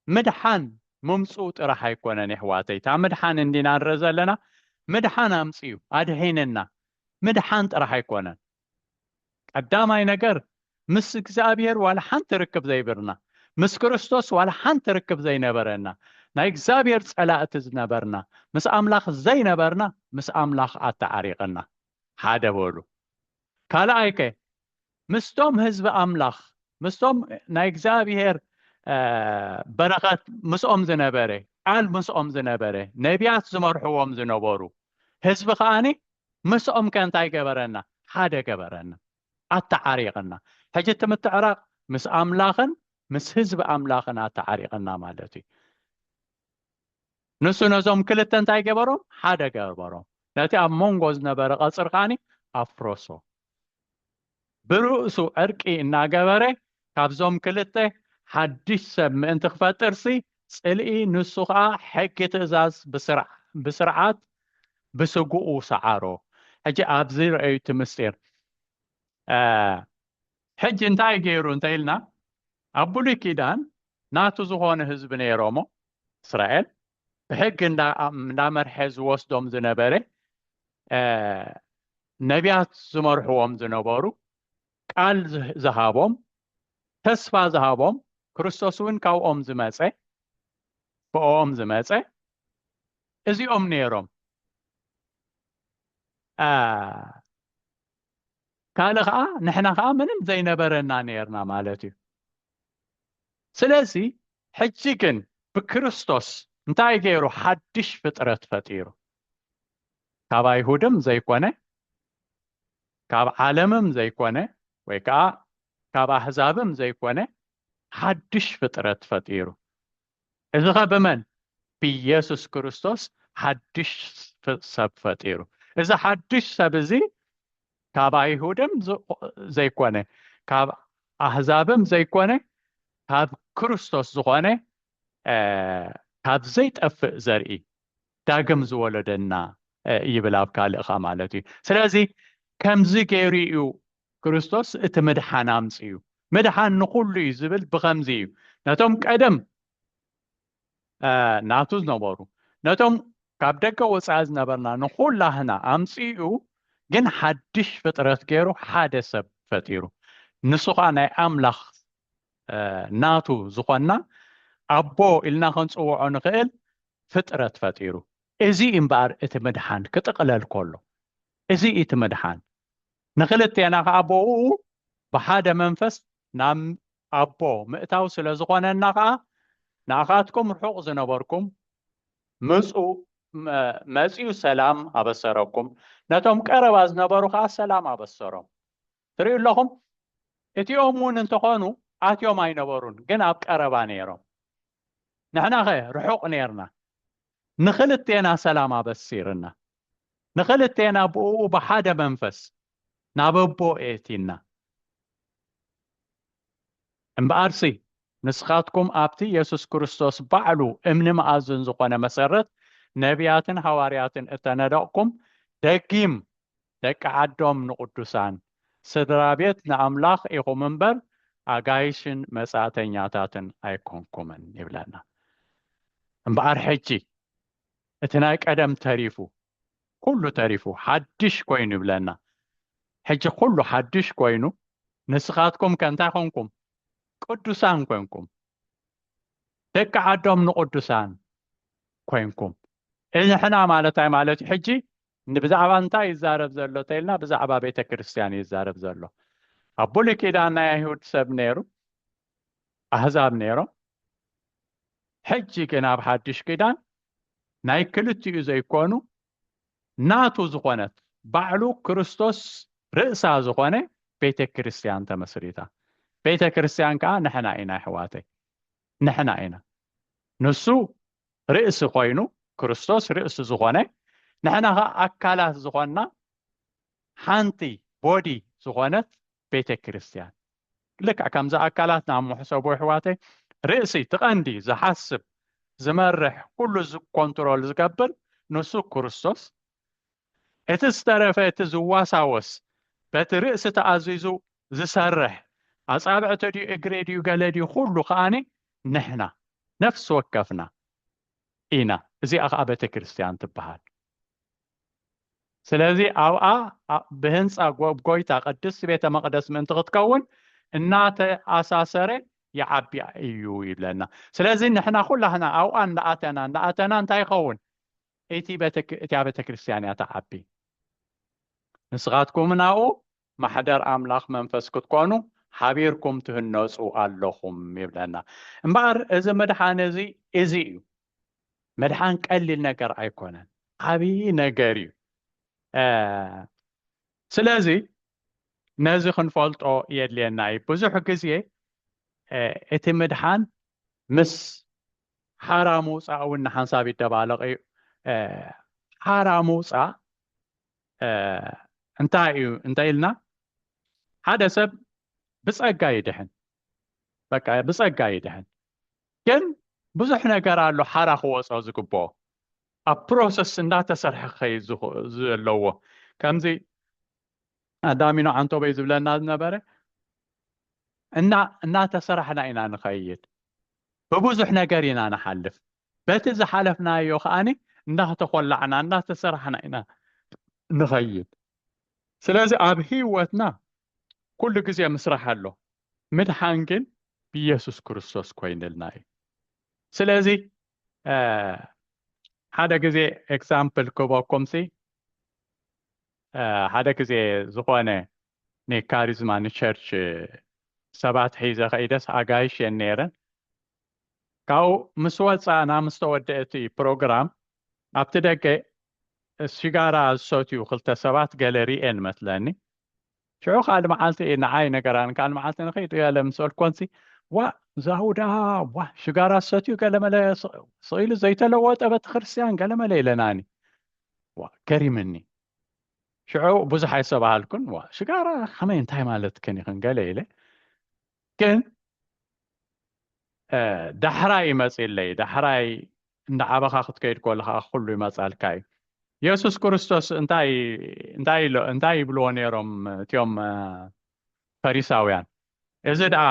ምድሓን ምምጽኡ ጥራሕ ኣይኮነን የሕዋተይ። እታ ምድሓን እንዲና ንርኢ ዘለና፣ ምድሓን ኣምጽኡ፣ ኣድሒንና። ምድሓን ጥራሕ ኣይኮነን። ቀዳማይ ነገር፣ ምስ እግዚኣብሔር ዋላ ሓንቲ ርክብ ዘይብርና፣ ምስ ክርስቶስ ዋላ ሓንቲ ርክብ ዘይነበረና፣ ናይ እግዚኣብሔር ጸላእቲ ዝነበርና፣ ምስ ኣምላኽ ዘይነበርና፣ ምስ ኣምላኽ ኣተዓሪቕና። ሓደ በሉ። ካልኣይ ከ፣ ምስቶም ህዝቢ ኣምላኽ፣ ምስቶም ናይ እግዚኣብሔር፣ እ፣ በረኸት ምስኦም ዝነበረ፣ ቃል ምስኦም ዝነበረ፣ ነቢያት ዝመርሕዎም ዝነበሩ ህዝቢ ከኣኒ ምስኦም ከ እንታይ ገበረና? ሓደ ገበረና፣ ኣተዓሪቕና። ሕጂ እቲ ምትዕራቕ ምስ ኣምላኽን ምስ ህዝቢ ኣምላኽን ኣተዓሪቕና ማለት እዩ። ንሱ ነዞም ክልተ እንታይ ገበሮም? ሓደ ገበሮም። ነቲ ኣብ መንጎ ዝነበረ ቀጽሪ ከኣኒ ኣፍረሶ። ብርእሱ ዕርቂ እናገበረ ካብዞም ክልተ ሓድሽ ሰብ ምእንቲ ክፈጥርሲ ጽልኢ፣ ንሱ ኸኣ ሕጊ ትእዛዝ ብስርዓ-፣ ብስርዓት ብስግኡ ሰዓሮ። ሕጂ ኣብዚ ረኣዩ እቲ ምስጢር። እ፣ ሕጂ እንታይ ገይሩ እንተ ኢልና፣ ኣብ ብሉይ ኪዳን ናቱ ዝኾነ ህዝቢ ነይሮሞ፣ እስራኤል ብሕጊ እንዳ-፣ እንዳመርሐ ዝወስዶም ዝነበረ፣ እ፣ ነቢያት ዝመርሕዎም ዝነበሩ፣ ቃል ዝህ-፣ ዝሃቦም፣ ተስፋ ዝሃቦም፣ ክርስቶስ እውን ካብኦም ዝመጸ፣ ብኦም ዝመጸ፣ እዚኦም ነይሮም። አ፣ ካልእ ኸዓ ንሕና ኸዓ ምንም ዘይነበረና ነይርና ማለት እዩ። ስለዚ ሕጂ ግን ብክርስቶስ እንታይ ገይሩ? ሓድሽ ፍጥረት ፈጢሩ። ካብ ኣይሁድም ዘይኮነ፣ ካብ ዓለምም ዘይኮነ፣ ወይ ከዓ ካብ ኣህዛብም ዘይኮነ፣ ሓድሽ ፍጥረት ፈጢሩ። እዚ ኸ ብመን? ብኢየሱስ ክርስቶስ ሓድሽ ፍ-፣ ሰብ ፈጢሩ። እዚ ሓድሽ ሰብ እዚ ካብ ኣይሁድም ዝ-፣ ዘይኮነ፣ ካብ ኣህዛብም ዘይኮነ፣ ካብ ክርስቶስ ዝኾነ፣ እ፣ ካብ ዘይጠፍእ ዘርኢ ዳግም ዝወለደና፣ እ፣ ይብል ኣብ ካልእኻ ማለት እዩ። ስለዚ ከምዚ ገይሩ እዩ ክርስቶስ እቲ ምድሓን ኣምጽኡ። ምድሓን ንኹሉ እዩ ዝብል ብኸምዚ እዩ። ነቶም ቀደም፣ እ፣ ናቱ ዝነበሩ፣ ነቶም ካብ ደገ ወጻኢ ዝነበርና ንኹላህና ኣምጽኡ፣ ግን ሓድሽ ፍጥረት ገይሩ ሓደ ሰብ ፈጢሩ። ንሱ ኸኣ ናይ ኣምላኽ፣ እ፣ ናቱ ዝኾንና ኣቦ ኢልና ክንጽውዖ ንኽእል ፍጥረት ፈጢሩ። እዚ እምበኣር እቲ ምድሓን ክጥቕለል ከሎ፣ እዚ እቲ ምድሓን። ንኽልቴና ኸኣ ብእኡ ብሓደ መንፈስ ናብ ኣቦ ምእታው ስለ ዝኾነና ኸኣ፣ ንኣኻትኩም ርሑቕ ዝነበርኩም ምጹ-፣ መ-፣ መጺኡ ሰላም ኣበሰረኩም፣ ነቶም ቀረባ ዝነበሩ ኸኣ ሰላም ኣበሰሮም። ትርእዩ ኣለኹም፣ እቲኦም እውን እንተኾኑ ኣትዮም ኣይነበሩን፣ ግን ኣብ ቀረባ ነይሮም። ንሕናኸ ርሑቕ ነርና። ንኽልቴና ሰላም ኣበሲርና። ንኽልቴና ብእኡ ብሓደ መንፈስ ናብ ኣቦ ኤቲና። እምበኣርሲ ንስኻትኩም ኣብቲ የሱስ ክርስቶስ ባዕሉ እምኒ መኣዝን ዝኾነ መሰረት ነቢያትን ሃዋርያትን እተነደቕኩም ደጊም ደቂ ዓዶም ንቕዱሳን ስድራ ቤት ንኣምላኽ ኢኹም እምበር ኣጋይሽን መጻእተኛታትን ኣይኮንኩምን ይብለና። እምበኣር ሕጂ እቲ ናይ ቀደም ተሪፉ ኩሉ ተሪፉ ሓድሽ ኮይኑ ይብለና። ሕጂ ኩሉ ሓድሽ ኮይኑ ንስኻትኩም ከ እንታይ ኮንኩም? ቅዱሳን ኮንኩም። ደቂ ዓዶም ንቅዱሳን ኮንኩም። ንሕና ማለት ኣይ ማለት እዩ? ሕጂ ብዛዕባ እንታይ ይዛረብ ዘሎ ተልና ብዛዕባ ቤተ ክርስቲያን ይዛረብ ዘሎ። ኣብ ብሉይ ኪዳን ናይ ኣይሁድ ሰብ ነይሩ፣ ኣህዛብ ነይሮም። ሕጂ ግን ኣብ ሓድሽ ኪዳን ናይ ክልቲኡ ዘይኮኑ ናቱ ዝኾነት ባዕሉ ክርስቶስ ርእሳ ዝኾነ ቤተ ክርስቲያን ተመስሪታ። ቤተ ክርስቲያን ከዓ ንሕና ኢና ኣሕዋተይ፣ ንሕና ኢና። ንሱ ርእሲ ኮይኑ ክርስቶስ ርእሲ ዝኾነ ንሕና ከዓ ኣካላት ዝኾንና ሓንቲ ቦዲ ዝኾነት ቤተ ክርስቲያን። ልክዕ ከምዚ ኣካላትና እሞ ሕሰቡ ኣሕዋተይ፣ ርእሲ እቲ ቀንዲ ዝሓስብ ዝመርሕ ኩሉ ኮንትሮል ዝገብር ንሱ ክርስቶስ። እቲ ዝተረፈ እቲ ዝዋሳወስ በቲ ርእሲ ተኣዚዙ ዝሰርሕ ኣጻብዕቲ ድዩ እግሪ ድዩ ገለ ድዩ ኩሉ ከኣኒ ንሕና ነፍሲ ወከፍና ኢና። እዚኣ ከዓ ቤተ ክርስቲያን ትበሃል። ስለዚ ኣብኣ ብህንፃ ጎይታ ቅድስቲ ቤተ መቅደስ ምእንቲ ክትከውን እናተኣሳሰረ ይዓቢ እዩ ይብለና። ስለዚ ንሕና ኩላህና ኣብኣ እንዳኣተና እንዳኣተና እንታይ ይኸውን? እቲ እቲያ ቤተ ክርስቲያን እያ ትዓቢ። ንስኻትኩም ናኡ ማሕደር ኣምላኽ መንፈስ ክትኮኑ ሓቢርኩም ትህነፁ ኣለኹም ይብለና። እምበኣር እዚ ምድሓን እዚ እዚ እዩ። ምድሓን ቀሊል ነገር ኣይኮነን፣ ዓብዪ ነገር እዩ። ስለዚ ነዚ ክንፈልጦ የድልየና እዩ። ብዙሕ ግዜ እቲ ምድሓን ምስ ሓራ ምውፃእ እውን ንሓንሳብ ይደባለቕ እዩ። ሓራ ምውፃእ እንታይ እዩ እንተ ኢልና ሓደ ሰብ ብፀጋ ይድሕን፣ በቃ ብፀጋ ይድሕን። ግን ብዙሕ ነገር ኣሎ ሓራ ክወፆ ዝግብኦ ኣብ ፕሮሰስ እንዳተሰርሐ ክኸይድ ዘለዎ። ከምዚ ኣዳሚኖ ዓንቶበይ ዝብለና ዝነበረ እና እናተሰራሕና ኢና ንኸይድ። ብብዙሕ ነገር ኢና ንሓልፍ። በቲ ዝሓለፍናዮ ከዓኒ እንዳተኾላዕና እንዳተሰራሕና ኢና ንኸይድ። ስለዚ ኣብ ህይወትና ኩሉ ግዜ ምስራሕ ኣሎ። ምድሓን ግን ብኢየሱስ ክርስቶስ ኮይንልና እዩ። ስለዚ ሓደ ግዜ ኤግዛምፕል ክበኩም ሲ ሓደ ግዜ ዝኾነ ንካሪዝማ ንቸርች ሰባት ሒዘ ከይደስ ኣጋይሽ የን ነይረን። ካብኡ ምስ ወፃእና ምስ ተወደአ እቲ ፕሮግራም ኣብቲ ደገ ሽጋራ ዝሰትዩ ክልተ ሰባት ገለ ሪኤን መስለኒ። ሽዑ ካልእ መዓልቲ ንዓይ ነገራን ካልእ መዓልቲ ንኸይድ እያለ ምስ በልኮንሲ ዋ ዛውዳ ዋ ሽጋራ ዝሰትዩ ገለመለ ስቕ ኢሉ ዘይተለወጠ ቤተክርስትያን ገለመለ ኢለናኒ። ዋ ገሪምኒ። ሽዑ ብዙሕ ኣይሰባሃልኩን። ዋ ሽጋራ ከመይ እንታይ ማለት ከን ይኽን ገለ ኢለ ግን ዳሕራይ ይመፅለይ። ዳሕራይ እንዳዓበኻ ክትከይድ ከለኻ ኩሉ ይመፃልካ እዩ። የሱስ ክርስቶስ እንታይ እንታይ ይብልዎ ነይሮም እቲኦም ፈሪሳውያን? እዚ ደኣ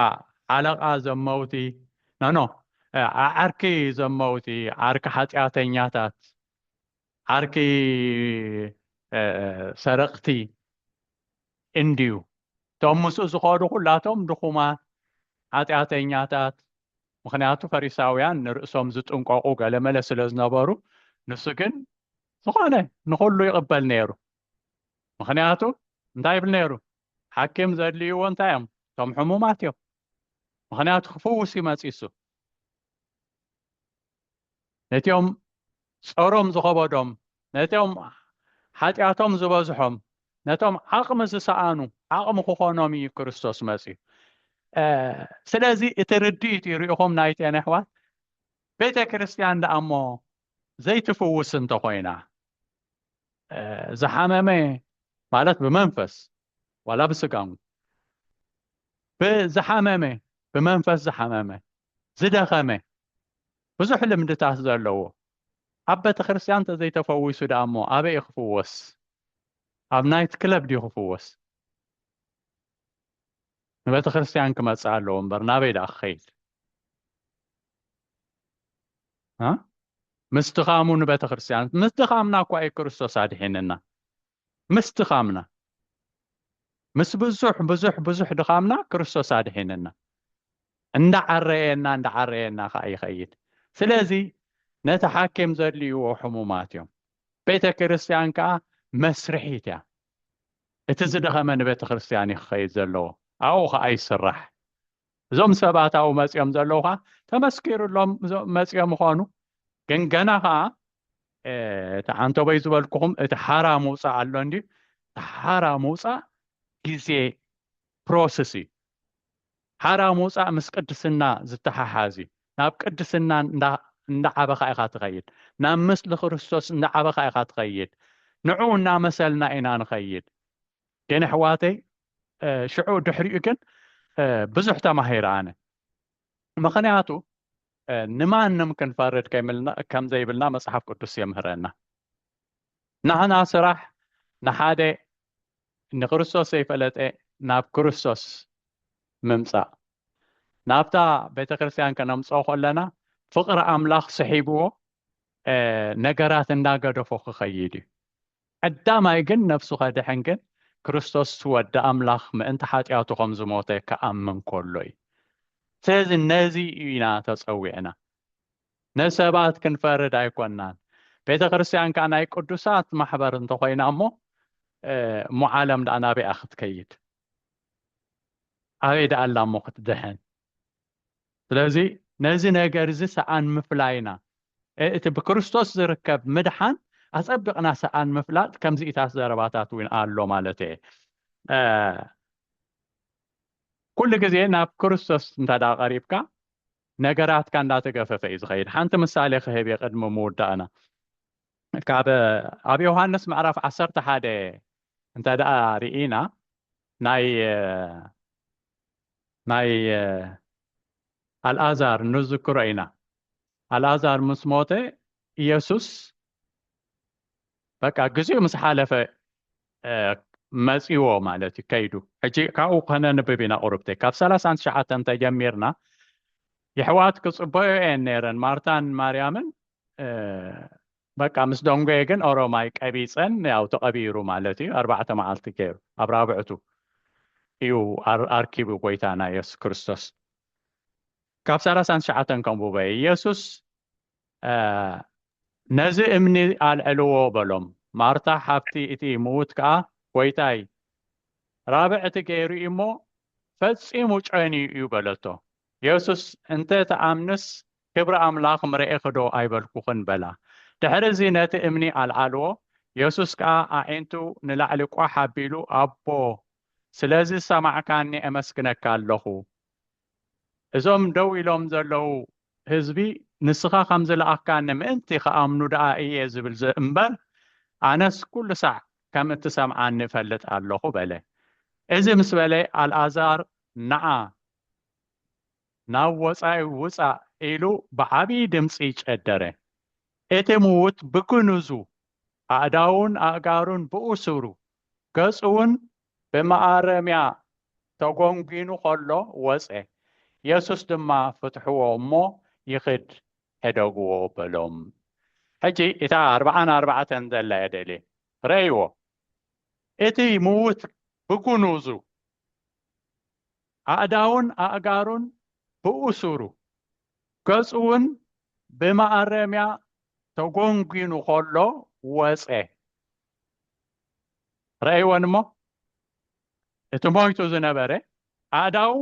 ሓለቓ ዘመውቲ፣ ኖ ኖ፣ ዓርኪ ዘመውቲ፣ ዓርኪ ሓጢኣተኛታት፣ ዓርኪ ሰረቕቲ እንድዩ። እቶም ምስኡ ዝኸዱ ኩላቶም ድኹማት፣ ሓጢኣተኛታት፣ ምኽንያቱ ፈሪሳውያን ንርእሶም ዝጥንቀቑ ገለመለ ስለ ዝነበሩ፣ ንሱ ግን ዝኾነ ንኹሉ ይቕበል ነይሩ። ምኽንያቱ እንታይ ይብል ነይሩ? ሓኪም ዘድልይዎ እንታይ እዮም? እቶም ሕሙማት እዮም። ምኽንያቱ ክፍውስ እዩ መፂሱ። ነቲኦም ጸሮም ዝኸበዶም፣ ነቲኦም ሓጢኣቶም ዝበዝሖም፣ ነቶም ዓቕሚ ዝሰኣኑ ዓቕሚ ክኾኖም እዩ ክርስቶስ መፅዩ። ስለዚ እቲ ርድኢት እዩ ርኢኹም ናይተን ኣሕዋት ቤተ ክርስቲያን ደኣ እሞ ዘይትፍውስ እንተኾይና፣ ዝሓመመ ማለት ብመንፈስ ዋላ ብስጋሙ ብዝሓመመ ብመንፈስ ዝሓመመ ዝደኸመ ብዙሕ ልምድታት ዘለዎ ኣብ ቤተ ክርስቲያን ተዘይተፈዊሱ ደኣ እሞ ኣበይ ክፍወስ? ኣብ ናይት ክለብ ድዩ ክፍወስ? ንቤተ ክርስቲያን ክመጽእ ኣለዎ እምበር ናበይ ደኣ ክኸይድ? እ? ምስ ድኻሙ ንቤተ ክርስቲያን፣ ምስ ድኻምና እኳ እዩ ክርስቶስ ኣድሒንና። ምስ ድኻምና፣ ምስ ብዙሕ ብዙሕ ብዙሕ ድኻምና ክርስቶስ ኣድሒንና። እንዳዓረየና እንዳዓረየና ከዓ ይኸይድ። ስለዚ ነቲ ሓኪም ዘድልይዎ ሕሙማት እዮም። ቤተ ክርስቲያን ከዓ መስርሒት እያ። እቲ ዝደኸመ ንቤተ ክርስቲያን እዩ ክኸይድ ዘለዎ። ኣብኡ ከዓ ይስራሕ። እዞም ሰባት ኣብኡ መፂኦም ዘለዉ ከዓ ተመስኪሩሎም እዞም መፂኦም ምዃኑ። ግን ገና ከዓ እቲ ዓንተቦይ ዝበልኩኹም እቲ ሓራ ምውፃእ ኣሎ እንዲ። እቲ ሓራ ምውፃእ ግዜ ፕሮሰስ እዩ። ሓራ ምውፃእ ምስ ቅድስና ዝተሓሓዝ እዩ። ናብ ቅድስና እንዳዓበኻ ኢኻ ትኸይድ። ናብ ምስሊ ክርስቶስ እንዳዓበኻ ኢኻ ትኸይድ። ንዕኡ እናመሰልና ኢና ንኸይድ። ግን ኣሕዋተይ ሽዑ ድሕሪኡ ግን ብዙሕ ተማሂረ ኣነ። ምኽንያቱ ንማንም ክንፈርድ ከም ዘይብልና መፅሓፍ ቅዱስ የምህረና። ናህና ስራሕ ንሓደ ንክርስቶስ ዘይፈለጠ ናብ ክርስቶስ ምምፃእ። ናብታ ቤተ ክርስቲያን ከነምፅኦ ከለና ፍቕሪ ኣምላኽ ስሒብዎ ነገራት እንዳገደፎ ክኸይድ እዩ። ቀዳማይ ግን ነፍሱ ከድሕን ግን ክርስቶስ ወዲ ኣምላኽ ምእንቲ ሓጢኣቱ ከም ዝሞተ ክኣምን ከሎ እዩ። ስለዚ ነዚ ኢና ተጸዊዕና። ነሰባት ክንፈርድ ኣይኮናን። ቤተ ክርስቲያን ከዓ ናይ ቅዱሳት ማሕበር እንተኾይና እሞ እሞ ዓለም ደኣ ናበይኣ ክትከይድ? ኣበይ ደኣ ኣላ እሞ ክትድሕን? ስለዚ ነዚ ነገር እዚ ሰኣን ምፍላይና እቲ ብክርስቶስ ዝርከብ ምድሓን ኣጸቢቕና ሰኣን ምፍላጥ ከምዚኢታት ዘረባታት እውን ኣሎ ማለት እየ። ኩሉ ግዜ ናብ ክርስቶስ እንተ ደኣ ቀሪብካ ነገራትካ እንዳተገፈፈ እዩ ዝኸይድ። ሓንቲ ምሳሌ ክህብ እየ ቅድሚ ምውዳእና። ካብ ኣብ ዮሃንስ ምዕራፍ ዓሰርተ ሓደ እንተ ደኣ ርኢና ናይ ናይ ኣልኣዛር ንዝክሮ ኢና። ኣልኣዛር ምስ ሞተ ኢየሱስ በቃ ግዜኡ ምስ ሓለፈ መጺዎ ማለት እዩ ከይዱ። ሕጂ ካብኡ ከነንብብ ኢና ቁርብተይ። ካብ ሰላሳን ትሽዓተን ተጀሚርና የሕዋት ክጽበዮ እየን ነይረን ማርታን ማርያምን። በቃ ምስ ደንጎየ ግን ኦሮማይ ቀቢጸን ያው ተቐቢሩ ማለት እዩ። ኣርባዕተ መዓልቲ ገይሩ ኣብ ራብዕቱ እዩ ኣርኪቡ ጎይታና የሱስ ክርስቶስ። ካብ ሰላሳን ትሽዓተን ከንብቦ እየ። ኢየሱስ ነዚ እምኒ ኣልዕልዎ በሎም። ማርታ ሓብቲ እቲ ምዉት ከኣ ጎይታይ ራብዕቲ ገይሩ እዩ እሞ ፈጺሙ ጨንዩ እዩ በለቶ። የሱስ እንተ ትኣምንስ ክብሪ ኣምላኽ ምረኤኺ ዶ ኣይበልኩኽን በላ። ድሕሪ እዚ ነቲ እምኒ ኣልዓልዎ። የሱስ ከኣ ኣዒንቱ ንላዕሊ ቋሕ ኣቢሉ ኣቦ ስለዚ ዝሰማዕካኒ ኣመስግነካ ኣለኹ። እዞም ደው ኢሎም ዘለዉ ህዝቢ ንስኻ ከም ዝለኣኽካኒ ምእንቲ ክኣምኑ ደኣ እየ ዝብል እምበር ኣነስ ኩሉ ሳዕ ከም እትሰምዓኒ እፈልጥ ኣለኹ በለ። እዚ ምስ በለ ኣልኣዛር ንዓ ናብ ወጻኢ ውጻእ ኢሉ ብዓብዪ ድምጺ ጨደረ። እቲ ምዉት ብግኑዙ ኣእዳዉን ኣእጋሩን ብእሱሩ ገጹ እውን ብመኣረምያ ተጎንጒኑ ከሎ ወጸ። የሱስ ድማ ፍትሕዎ እሞ ይኽድ ሕደግዎ በሎም። ሕጂ እታ ኣርብዓን ኣርባዕተን ዘላ እየ ደልየ። ረእይዎ። እቲ ምዉት ብግኑዙ ኣእዳዉን ኣእጋሩን ብእሱሩ ገጹ እውን ብመኣረምያ ተጎንጒኑ ከሎ ወጸ። ረእይወን እሞ እቲ ሞይቱ ዝነበረ ኣእዳዉ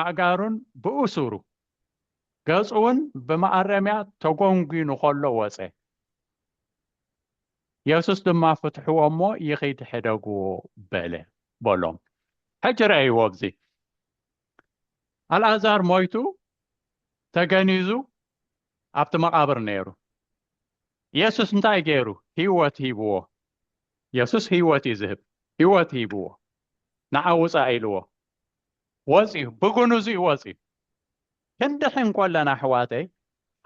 ኣእጋሩን ብእሱሩ ገጹ እውን ብመኣረምያ ተጎንጒኑ ከሎ ወጸ። የሱስ ድማ ፍትሕዎ እሞ ይኺድ ሕደግዎ በለ በሎም። ሕጂ ረእይዎ ኣብዚ ኣልኣዛር ሞይቱ ተገኒዙ ኣብቲ መቓብር ነይሩ። ኢየሱስ እንታይ ገይሩ? ህይወት ሂብዎ። ኢየሱስ ህይወት እዩ ዝህብ። ህይወት ሂብዎ። ንዓ ውፃእ ኢልዎ። ወፂኡ፣ ብግኑዙ እዩ ወፂኡ። ክንድሕን ከለና ኣሕዋተይ፣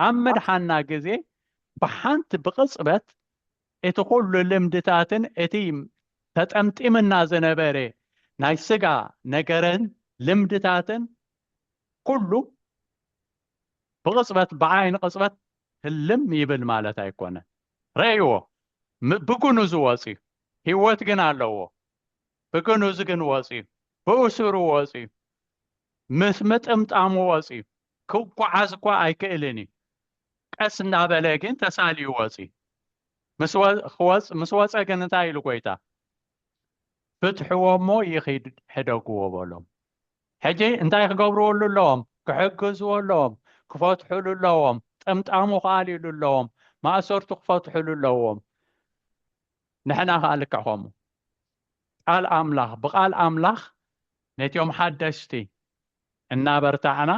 ኣብ ምድሓንና ግዜ ብሓንቲ ብቕፅበት እቲ ኩሉ ልምድታትን እቲ ተጠምጢምና ዝነበረ ናይ ስጋ ነገርን ልምድታትን ኩሉ ብቕፅበት፣ ብዓይኒ ቅፅበት ህልም ይብል ማለት ኣይኮነን። ረእይዎ፣ ም- ብግኑዙ ወፂኡ። ህይወት ግን ኣለዎ። ብግኑዙ ግን ወፂኡ፣ ብእሱሩ ወፂኡ፣ ምስ ምጥምጣሙ ወፂኡ። ክጓዓዝ እኳ ኣይክእልን እዩ። ቀስ እናበለ ግን ተሳልዩ ወፂኡ። ምስ ወ- ክወፅ- ምስ ወፀ ግን እንታይ ኢሉ ጎይታ? ፍትሕዎ እሞ ይኺድ ሕደግዎ በሎም። ሕጂ እንታይ ክገብርወሉ ኣለዎም? ክሕግዝዎ ኣለዎም፣ ክፈትሑሉ ኣለዎም። ጥምጣሙ ክኣልዩሉ ኣለዎም፣ ማእሰርቱ ክፈትሑሉ ኣለዎም። ንሕና ከዓ ልክዕ ከምኡ ቃል ኣምላኽ ብቃል ኣምላኽ ነቲኦም ሓደሽቲ እናበርታዕና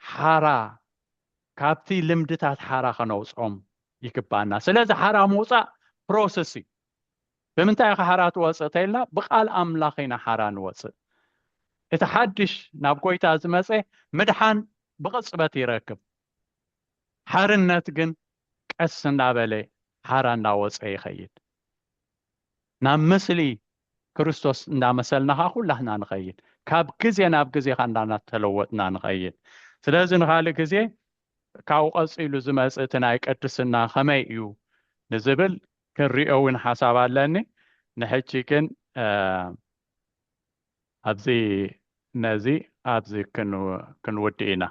ሓራ ካብቲ ልምድታት ሓራ ከነውፅኦም ይግባና። ስለዚ ሓራ ምውፃእ ፕሮሰስ እዩ። ብምንታይ ኢኻ ሓራ ትወፅእ ተይልና ብቃል ኣምላኽ ኢና ሓራ ንወፅእ። እቲ ሓድሽ ናብ ጎይታ ዝመፀ ምድሓን ብቕፅበት ይረክብ። ሓርነት ግን ቀስ እናበለ ሓራ እናወፀ ይኸይድ። ናብ ምስሊ ክርስቶስ እንዳመሰልና ከዓ ኩላህና ንኸይድ፣ ካብ ግዜ ናብ ግዜ ከዓ እንዳናተለወጥና ንኸይድ። ስለዚ ንካልእ ግዜ ካብኡ ቀፂሉ ዝመፅእ እቲ ናይ ቅድስና ከመይ እዩ ንዝብል ክንሪኦ እውን ሓሳብ ኣለኒ። ንሕጂ ግን ኣብዚ ነዚ ኣብዚ ክንውድእ ኢና።